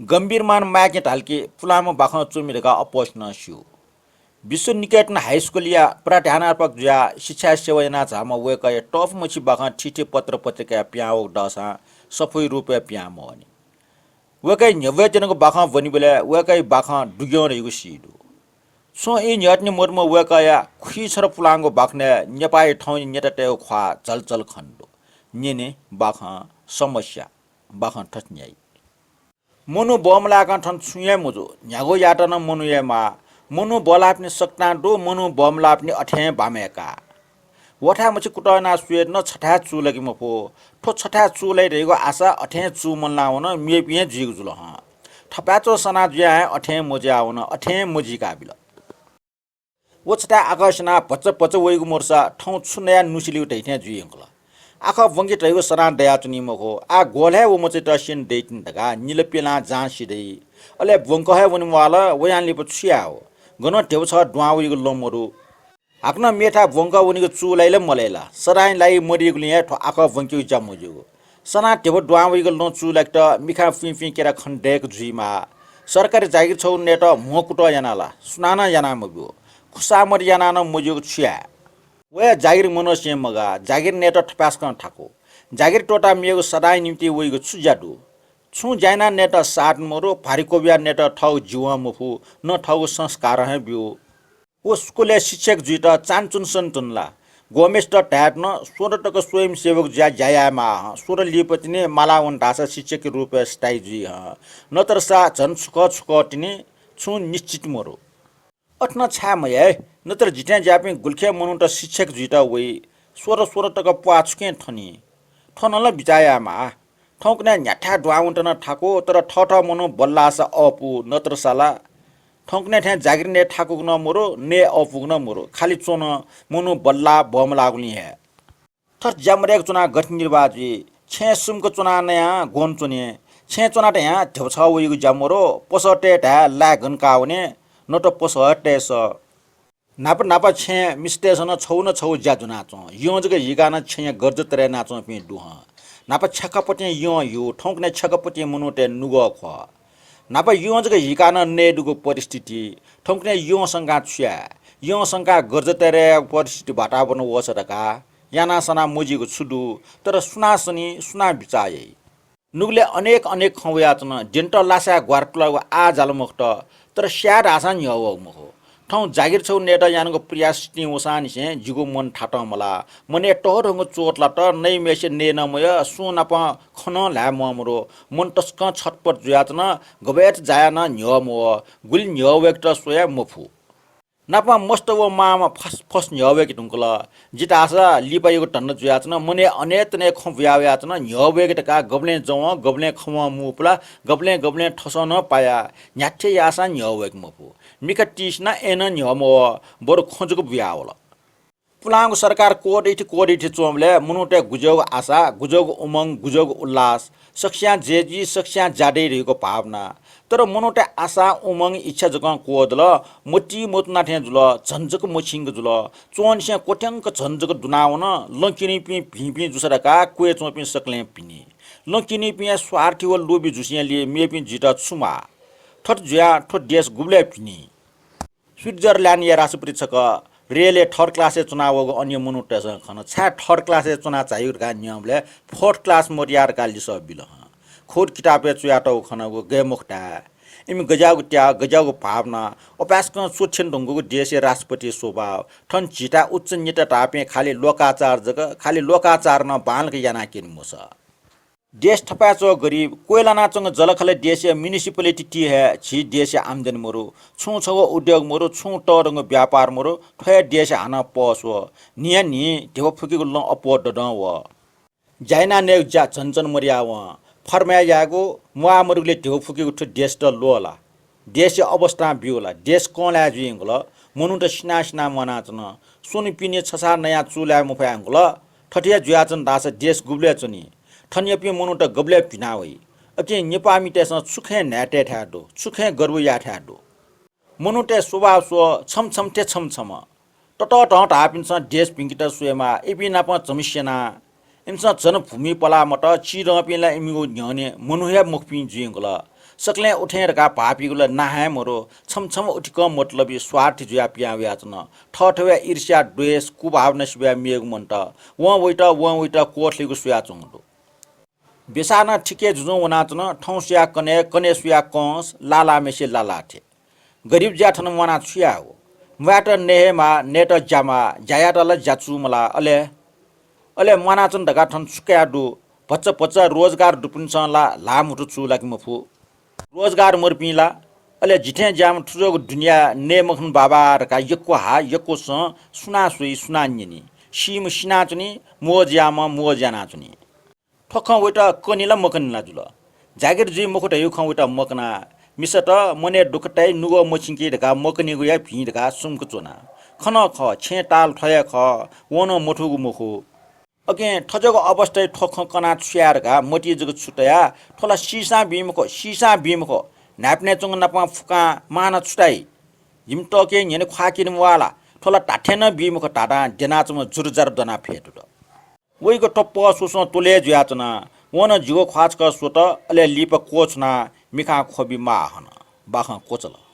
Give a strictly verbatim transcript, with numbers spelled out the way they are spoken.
गम्भीरमान माय्‌के धाल कि पुलांम्ह बाखं च्वमि धकाः अप्वःसिनं स्यू। विश्वनिकेतन हाइस्कुलया प्राध्यानाध्यापक जुयाः शिक्षाय् सेवा यानाच्वंम्ह वय्‌कःया तःपुमछि बाखं थीथी पत्र पत्रिकाय् पिहां वःगु दःसां सफूया रूपय् पिहां मवनी। वय्‌कःया न्ह्यब्वय् त्यनागु बाखं ब्वनीबलय् वय्‌कःया बाखं दुग्यं धइगु सी दु। छुं ई न्ह्यःने मदुम्ह वय्‌कःया खुइछ्वरा पुलांगु बाखनय् नेपाःया थौंया नेतातय्‌गु ख्वाः झलझल खने दु। न्यने बाखं समस्या, बाखं थथे न्ह्याइ। मनू बमलाकं थन छुं हे मजू, न्ह्यागु यायेत नं मनू हे माः। मनू बलाःपिनि सकतां दु, मनू बमलाःपिनि अथें बांमय्‌का। वथाय् मछि कुतः यानाः स्वयेत नं छथाय् चूलाके मफु। थ्व छथाय् चूलाइ धइगु आशा अथें चूमलाः वन, मेपिं हे जुइगु जुल हं। थपाय्‌च्वः सना जुयाः हे अथें मजुयाः वन, अथें मजुइका बिल। व छथाय् आखः स्यनाः भचा भचा वइगु मदुसा थौं छु नयाः नुसिलिगु धइथें जुइ यंकल। आखः ब्वंके धइगु सनां दयाच्वनी मखु। आः ग्वलय् व मचायात स्यने दइतिनि धकाः निला प्यलां जाँचय् दइ। अले ब्वंकः हे वने म्वाःल, वयां लिपा छु याये हो? गनं ध्यबा छगः दुहां वइगु लँ मदु। हाकनं मेथाय् ब्वंकः वनेगु चूलाइ ला मलाइ ला? सदांया लागि मदीगुलिं हे थ्व आखः ब्वंकेगु ज्या मजूगु। सनां ध्यबा दुहां वइगु लँ चूलाकेत मिखां पिं पिं केरा खने दय्‌क जुइमाः। सरकारी जागिर छगू नयेत म्हो कुतः याना ला? सुनानं याना मब्यू। खुसामत यानाः नं मज्यूगु छु याये? वया जागिर मनसें मगाः, जागिर नयेत थपाय्‌सकं थाकु। जागिर त्वःताः मेगु सदांया निंतिं वइगु छु ज्या दु? छुं ज्या यानाः नयेत साथ मदु, भारी क्वब्वयाः नयेत थःगु जीवं मफु, न थःगु संस्कारं हे ब्यू। व स्कुलय् शिक्षक जुइत चानचुनसन च्वन ला? ग्वम्हय्‌सित धायेत नं स्वदँ तक स्वयंसेवक जुयाः ज्या यायेमाः हं। स्वदँ लिपतिनि माला वन धाःसा शिक्षकया रूपय् स्थायी जुइ हं। नत्रसा झन छुकः छुकः तिनि छुं निश्चित मदु। अथे नं छाय् मयाइ? नत्र जिथें ज्याःपिं गुलिखे मनूत शिक्षक जुइत वइ। स्वदँ स्वदँ तक प्वाः छुकिं थनी? थ्व नं ला बिचाः यायेमाः। थौंकन्हय् न्ह्याथाय् दुहां वनेत नं थाकु, तर थःथः मनू बल्लाःसा अःपु, नत्रसा ला? थौंकन्हय् थें जागिर नये थाकुगु नं मदु, नये अःपुगु नं मदु, खालि च्वन, मनू बल्लाः बमलाःगुलिं हे। थथे ज्या मदय्‌क च्वनाः गथे निर्वाह जुइ? छेँय् सुम्क च्वनाः नयां ग्वन च्वने। छेँय् च्वनाः धयां ध्यबा छगः वइगु ज्या मदु, पसः तये धाये लाय् गन काः वने, नत्र पसः हे तये सः। न्हापा न्हापा छेँय् मिस्तय्‌सं नं छगू न छगू ज्या ज्वनाच्वं। यं जक हीकाः नं छेँया गर्ज तरे यानाच्वंपिं दु हं। न्हापा छ्याकापतिं यं ह्यू, थौंकन्हय् छ्याकापतिं मनूतय् नुगः ख्वः। न्हापा यं जक हीकाः नं नये दुगु परिस्थिति। थौंकन्हय् यं संकां छु याये? यं संकाः गर्ज तरे यायेगु परिस्थिति वातावरण वःसा धकाः यानाः सनाः मजिगु छु दु? तर सुनां सनी, सुनां बिचाः याइ? नुगलय् अनेक अनेक खँ वयाच्वन। द्यनेत लासाय् ग्वारातुलागु आः जाल मखुत, तर स्याये धाःसां न्ह्यः वःगु मखु। थौं जागिर छगू नयेत यानागु प्रयास सितिं वसांनिसें जिगु मन थातं मलाः। मनय् तःधंगु चोट लात, नइम्हय्‌सित नये नं मयः, सुं नाप खँ नं ल्हाये म्वाः मदु। मन तसकं छटपट जुयाच्वन, गबय् त जायाः नं न्ह्यः मवः, गुलि न्ह्यः वय्‌केत स्वयाः मफु। नापं मस्त व मांम्ह फस फस न्ह्यः वय्‌के धुंकल। जि धाःसा लिपायागु धन्दा जुयाच्वन। मनय् अनेतने खँ बुया वयाच्वन। न्ह्यः वय्‌के धकाः गबलें जवं, गबलें खवं मुपुला, गबलें गबलें थसं नं पाया। न्ह्याथे याःसां न्ह्यः वय्‌के मफु। मिखा तिसिनाः अय्‌नं न्ह्यः मवः, बरु खँ जक बुया वल। पुलांगु सरकार क्वदइथि क्वदइथि च्वंबलय् मनूतय् गुज्याःगु आशा, गुज्याःगु उमंग, गुज्याःगु उल्लास, सकस्यां जय जुइ, सकस्यां ज्या दइ धइगु भावना। तर मनूतय् आशा, उमंग, इच्छा जकं क्वदल, मतिइ मच्वना थें जुल, झन जक मछिंक जुल। च्वंनिसें क्वथ्यंक झन जक दुनावन, लँ क्यनीपिं भिंपिं जूसा धकाः क्वय् च्वंपिं सकलें भिनी। लँ क्यनीपिं हे स्वार्थी व लोभी जूसेंलि मेपिं जुइत छु माः? थथे जुयाः थ्व देश गुबलय् भिनी? स्विट्जरल्याण्डया राष्ट्रपति छकः रेलय् थर्ड क्लासय् च्वनावःगु अन्य मनूतय्‌सं खन। छाय् थर्ड क्लासय् च्वना झाइगु धकाः न्यंबलय् फोर्थ क्लास मदुया धकाः लिसः बिल हं। खुद किताबय् च्वयातःगु खनागु गय् मखु धाये। इमि गज्याःगु त्याग, गज्याःगु भावना, अपाय्‌सकं स्वछेने धुंकूगु देशया राष्ट्रपतिया स्वभाव। थन झीथाय् उच्च नेता धाःपिं खालि लोकाचार जक, खालि लोकाचार नं बांलाक यानाः क्यने मसः। देश थपाय्‌च्वः गरिब, क्वय् लानाच्वंगु जःलाखःला देशया म्युनिसिपालिटी ति हे झी देशया आम्दानी मदु। छुं छगू उद्योग मदु, छुं तःधंगु व्यापार मदु, थ्व हे देशय् हानं पः स्वः। न्हिया न्हि ध्यबा फुकेगु लँ अप्वः ददं वः। ज्या यानाः नयेगु ज्या झन झन मदयावं। फर्माया यायेगु, म्वाः मदुगुलिं ध्यबा फुकेगु थ्व देशत ल्वः ला? देशया अवस्थां ब्यू ला? देश कंलाय् जुइ यंकल। मनूत सिनाः सिनाः म्वानाच्वन। स्वन्हु पिने छसाः नयाः चूलाये मफयाः यंकल। थथे हे जुयाच्वन धाःसा देश गुबलय् च्वनी? थनयापिं मनूत गबलय् भिना वइ? अकिं नेपाःमितय्‌सं छु खँय् न्हाय्‌तय्‌थाय् दु? छु खँय् गर्व यायेथाय् दु? मनूतय् स्वभाव स्व, छम्ह छम्ह थें छम्ह छम्ह। ततःधं धाःपिन्सं देश भिंकेत स्वयेमाः, इपिं नाप झम्ह स्यना। इमिसं झन भूमि पलाः मत, चिधंपिं ला इमिगु न्ह्यःने मनू हे मखुपिं जुइ यंकल। सकलें उथें धकाः भाःपिगु ला नां हे मरु। छम्ह छम्ह उथिकं मतलबी स्वार्थी जुयाः पिहां वयाच्वन। थःथवया ईर्ष्या, द्वेष, कुभावना सिबया मेगु मन्त। वं वइत, वं वइत क्वथलेगु स्वयाच्वंगु दु। बेसाः नं थिके जुजुं वनाच्वन। थौं सुया कन्हय्, कन्हय् सुया कंस, लालाम्हेसे लालाथे। गरिब ज्या थन म्वाना छु यायेगु? म्वायेत नये हे माः, नयेत ज्या माः, ज्या यायेत ला ज्या चूम्ह ला, अले, अले म्वानाच्वन धकाः थन छु कयाः दु? भचा भचा रोजगार दुपिन्सं ला ल्हाः म्हुतु चू ला कि मफु? रोजगार मरुपिं ला, अले जिथें ज्याःम्ह थुजोगु दुनिया नये मखन बाबा धकाः यक्व हा, यक्व सँ, सुनां स्वइ, सुनां न्यनी? सीम्ह सिनाच्वनी, मोज्याःम्ह मोज्यानाच्वनी। थ्व खँ वइत कनी ला मकनी ला जुल? जागिर जुइ मखु धयागु खँ वइत मकना। मिसात मनय् दुःख ताइ, नुगः मछिंकी धकाः मकनीगुया भिं धकाः सुम्क च्वना। खँ नं खः, छेँय् ताल थ्व हे खः, वं नं मथूगु मखु। अकिं थज्याःगु अवस्थाय् थ्व खँ कनाः छु याये धकाः मतिइ जक छु तयाः, थ्व ला सीसां बी मखु, सीसां बी मखु, न्हाय्पनय् च्वंगु नापं फुकां मां नं छु ताइ? जिमि तःके न्ह्यःने ख्वाः किने म्वाः ला? थ्व ला धात्थें नं बी मखु धाधां द्यनाच्वंम्ह जुरुजार दनाः फ्यतुत। वइगु तप्पः स्वस्वं त्वलय् जुयाच्वना। वं नं जिगु ख्वाः छकः स्वत, अले लिपा क्वछुनाः मिखां ख्वबि माः हन। बाखं क्वचल।